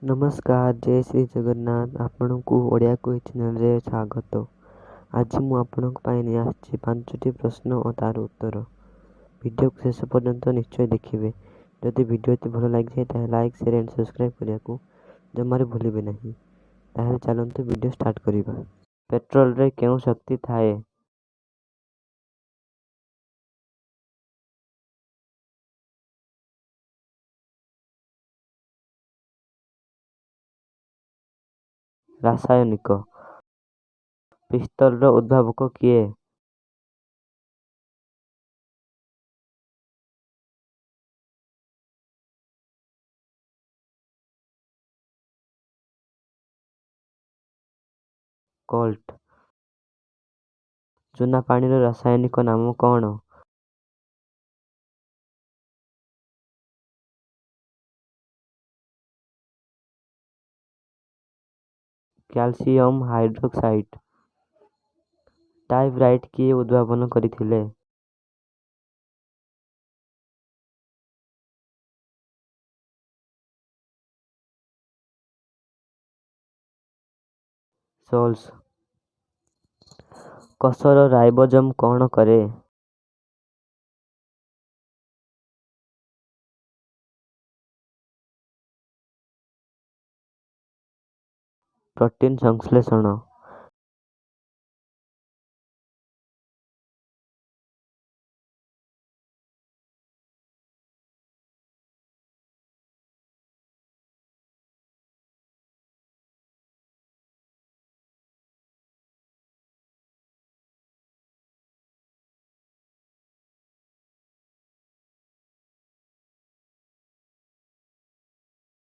ନମସ୍କାର, ଜୟ ଶ୍ରୀ ଜଗନ୍ନାଥ। ଆପଣଙ୍କୁ ଓଡ଼ିଆ କୁଇଜ୍ ଚ୍ୟାନେଲରେ ସ୍ୱାଗତ। ଆଜି ମୁଁ ଆପଣଙ୍କ ପାଇଁ ନେଇ ଆସିଛି 5ଟି ପ୍ରଶ୍ନ ଓ ତାର ଉତ୍ତର। ଭିଡ଼ିଓକୁ ଶେଷ ପର୍ଯ୍ୟନ୍ତ ନିଶ୍ଚୟ ଦେଖିବେ। ଯଦି ଭିଡ଼ିଓଟି ଭଲ ଲାଗିଥାଏ, ତାହେଲେ ଲାଇକ୍, ସେୟାର ଆଣ୍ଡ ସବସ୍କ୍ରାଇବ୍ କରିବାକୁ ଜମାରୁ ଭୁଲିବେ ନାହିଁ। ତାହେଲେ ଚାଲନ୍ତୁ ଭିଡ଼ିଓ ଷ୍ଟାର୍ଟ କରିବା। ପେଟ୍ରୋଲରେ କେଉଁ ଶକ୍ତି ଥାଏ? ରାସାୟନିକ। ପିସ୍ତଲର ଉଦ୍ଭାବକ କିଏ? କୋଲ୍ଟ। ଚୁନାପାଣିର ରାସାୟନିକ ନାମ କ'ଣ? Calcium hydroxide. Typewriter କିଏ ଉଦ୍ଭାବନ କରିଥିଲେ? ସୋଲ୍ସ। କୋଷର ରାଇବୋଜୋମ୍ କ'ଣ କରେ? ପ୍ରୋଟିନ୍ ସଂଶ୍ଳେଷଣ।